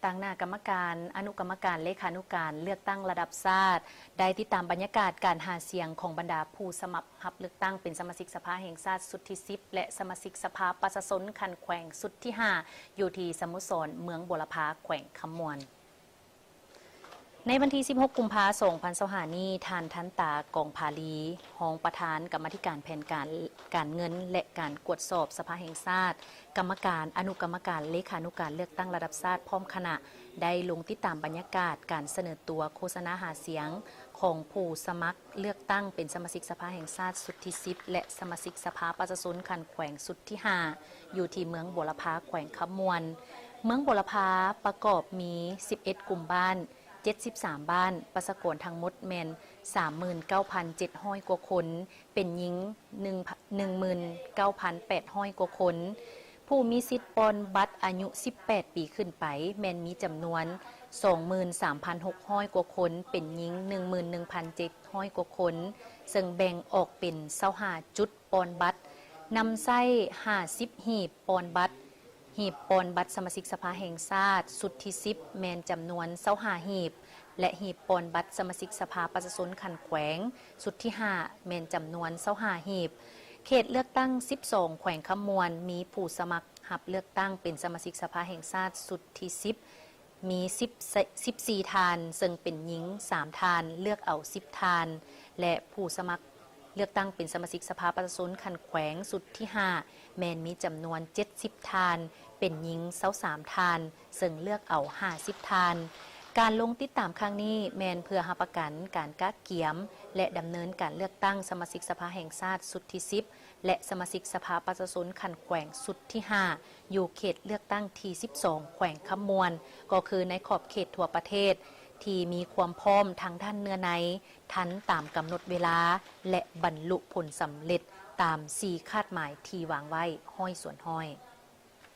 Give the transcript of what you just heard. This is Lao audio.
ຕາງໜ້າກຳມະການ, ອະນຸກຳມະການ, ເລຂານຸການເລືອກຕັ້ງລະດັບຊາດ ໄດ້ຕິດຕາມບັນຍາກາດການຫາສຽງຂອງບັນດາຜູ້ສະໝັກຮັບເລືອກຕັ້ງເປັນສະມາຊິກສະພາແຫ່ງຊາດຊຸດທີສິບ ແລະ ສະມາຊິກສະພາປະຊາຊົນຂັ້ນແຂວງຊຸດທີຫ້າ ຢູ່ທີ່ສະໂມສອນເມືອງບົວລະພາ ແຂວງຄຳມ່ວນ. ໃນວັນທີສິບຫົກ ກຸມພາ ສອງພັນຊາວຫ້າ ນີ້, ທ່ານ ທັນຕາ ກອງພາລີ, ຮອງປະທານກຳມາທິການແຜນການ ການເງິນ ແລະ ການກວດສອບສະພາແຫ່ງຊາດ, ກຳມະການ, ອະນຸກຳມະການ, ເລຂານຸການເລືອກຕັ້ງລະດັບຊາດ ພ້ອມຄະນະ ໄດ້ລົງຕິດຕາມບັນຍາກາດການສະເໜີຕົວໂຄສະນາຫາສຽງຂອງຜູ້ສະໝັກເລືອກຕັ້ງເປັນສະມາຊິກສະພາແຫ່ງຊາດຊຸດທີສິບ ແລະ ສະມາຊິກສະພາປະຊາຊົນຂັ້ນແຂວງຊຸດທີຫ້າ ຢູ່ທີ່ເມືອງບົວລະພາ ແຂວງຄຳມ່ວນ. ເມືອງບົວລະພາປະກອບມີສິບເອັດກຸ່ມບ້ານ, ເຈັດສິບສາມບ້ານ, ປະຊາກອນທັງໝົດແມ່ນສາມໝື່ນເກົ້າພັນເຈັດຮ້ອຍກວ່າຄົນ, ເປັນຍິງໜຶ່ງ ໜຶ່ງໝື່ນເກົ້າພັນແປດຮ້ອຍກວ່າຄົນ, ຜູ້ມີສິດປ່ອນບັດອາຍຸສິບແປດປີຂຶ້ນໄປ ແມ່ນມີຈຳນວນສອງໝື່ນສາມພັນຫົກຮ້ອຍກວ່າຄົນ, ເປັນຍິງໜຶ່ງໝື່ນໜຶ່ງພັນເຈັດຮ້ອຍກວ່າຄົນ, ເຊິ່ງແບ່ງອອກເປັນຊາວຫ້າຈຸດ ປ່ອນບັດ, ນຳໃຊ້ຫ້າສິບຫີບປ່ອນບັດ, ຫີບປ່ອນບັດສະມາຊິກສະພາແຫ່ງຊາດຊຸດທີສິບ ແມ່ນຈຳນວນຊາວຫ້າຫີບ ແລະ ຫີບປ່ອນບັດສະມາຊິກສະພາປະຊາຊົນຂັ້ນແຂວງຊຸດທີຫ້າ ແມ່ນຈຳນວນຊາວຫ້າຫີບ. ເຂດເລືອກຕັ້ງສິບສອງ ແຂວງຄຳມ່ວນ ມີຜູ້ສະໝັກຮັບເລືອກຕັ້ງເປັນສະມາຊິກສະພາແຫ່ງຊາດຊຸດທີສິບ ມີສິບ ສິບສີ່ທ່ານ, ເຊິ່ງເປັນຍິງສາມທ່ານ, ເລືອກເອົາສິບທ່ານ ແລະ ຜູ້ສະໝັກເລືອກຕັ້ງເປັນສະມາຊິກສະພາປະຊາຊົນຂັ້ນແຂວງຊຸດທີຫ້າ ແມ່ນມີຈຳນວນເຈັດສິບທ່ານ, ເປັນຍິງຊາວສາມທ່ານ, ເຊິ່ງເລືອກເອົາຫ້າສິບທ່ານ. ການລົງຕິດຕາມຄັ້ງນີ້ແມ່ນເພື່ອຮັບປະກັນການກະກຽມ ແລະ ດຳເນີນການເລືອກຕັ້ງສະມາຊິກສະພາແຫ່ງຊາດຊຸດທີສິບ ແລະ ສະມາຊິກສະພາປະຊາຊົນຂັ້ນແຂວງຊຸດທີຫ້າ ຢູ່ເຂດເລືອກຕັ້ງທີສິບສອງ ແຂວງຄຳມ່ວນ, ກໍຄືໃນຂອບເຂດທົ່ວປະເທດ ທີ່ມີຄວາມພ້ອມທາງດ້ານເນື້ອໃນ, ທັນຕາມກຳນົດເວລາ ແລະ ບັນລຸຜົນສຳເລັດຕາມສີ່ຄາດໝາຍທີ່ວາງໄວ້ຮ້ອຍສ່ວນຮ້ອຍ.